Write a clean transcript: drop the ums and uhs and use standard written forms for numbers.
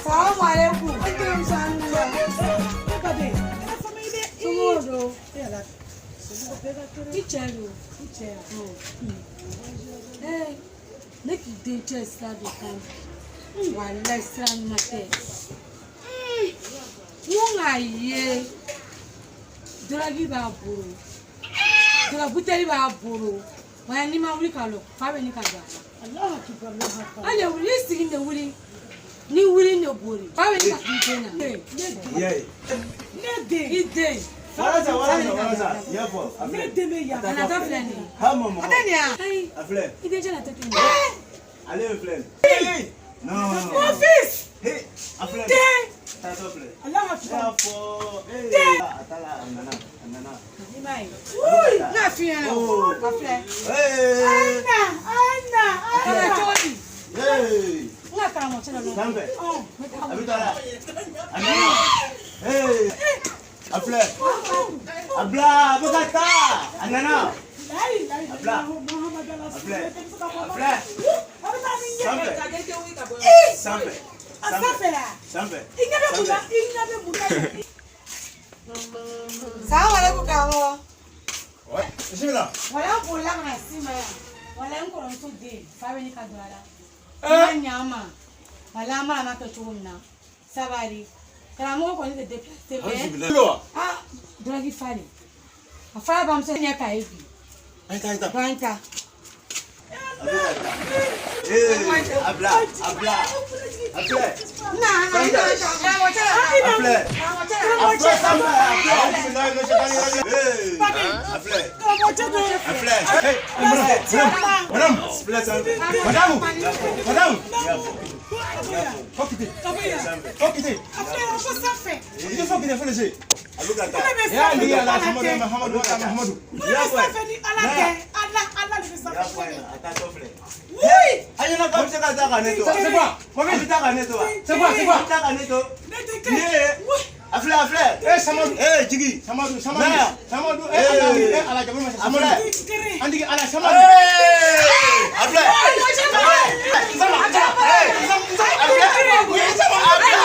Salamu alaikum. Somɔgɔw don? I cɛ don? I cɛ ee, ne k'i dencɛ sira don kan bi, walayi sira ɲuman tɛ. N ko k'a ye drogue b'a bolo, drogue buteli b'a bolo. Wala n'i ma wuli ka lɔ, fa bɛ ni ka don a la. Hali de wuli, i sigi de wuli ni wuli de bori, fa bɛ ni ka k'i den na. Ne den. I den. Walasa, walasa, walasa, n y'a fɔ a Ne filɛ. den bɛ yan. A natɔ filɛ nin ye. Ha, mɔmɔ. A tɛ nin ye. Ayi. A filɛ. I dencɛ natɔ tɛ nin ye. Ale ye filɛ nin. Non. Mon fils. Hey, a filɛ. Den. Taatɔ filɛ. Alahu Ne akibar. y'a fɔ, ee, a taara, a nana, a nana. I m'a ye. N y'a f'i ɲɛna o. A filɛ. Hey. Ana, Ana, A nana Ana. cogo di? Hey. N ka karamɔgɔ cɛ la. Sanfɛ. Ɔ. A bɛ taa la. A nana. Hey. A filɛ. A bila, a bɛ ka taa. A nana. A bila. A filɛ. A filɛ. A bɛ taa ni ɲɛ. Sanfɛ. Sanfɛ. A sanfɛ la. Sanfɛ. I ɲɛ bɛ mun na? I ɲɛ bɛ mun na? Salamu alaikum, karamɔgɔ. Ouais, bisimila. Wala n bolila ka na s'i ma yan. Wala n kɔrɔmuso den fa bɛ ni ka don a la. N ma ɲa a ma. Wala an b'a ma kɛ cogo min na. Sabali. Karamɔgɔ kɔni tɛ déplacé mais. Ah, drogue falen. A fara bamuso ɲɛ k'a ye bi. Ayi taa, ayi taa. Dɔn ta. A bɛ ka taa. Ee, a bila, a bila. A filɛ. Na na na, karamɔgɔ cɛ la. A filɛ. Karamɔgɔ cɛ la. A filɛ sanfɛ, a filɛ. Ee, a filɛ. Karamɔgɔ cɛ don. A filɛ. Hey, madame, madame, filɛ sanfɛ. Madame, madame, Faut quitter. Faut quitter. A filɛ yɔrɔ fo sanfɛ. Il faut quitter, faut laisser. A bɛ ka taa. Ne bɛ Ya sanfɛ Ali ni ala Ala Muhammadu tɛ. Muhammadu Muhammadu. Ne bɛ sanfɛ ni Ala tɛ. Ala, Ala de bɛ N y'a sanfɛ. fɔ a ɲɛna, a taatɔ filɛ. Oui. A ɲɛna k'a bɛ se ka taa ka ne to wa? C'est quoi? A bɛ taa ka ne to wa? C'est quoi? C'est quoi? A bɛ taa ka ne to. Ne tɛ kɛ. Ni ye. A filɛ, a filɛ. Eh Samadou. Eh, jigi. Samadou, Samadou. Mère. Samadou, Eh. eh Ala, eh Ala, jamu ma A Samadou. filɛ. Kere. An digi Ala, Samadou. Eh, a filɛ. Sama, Eh, a filɛ. A bila.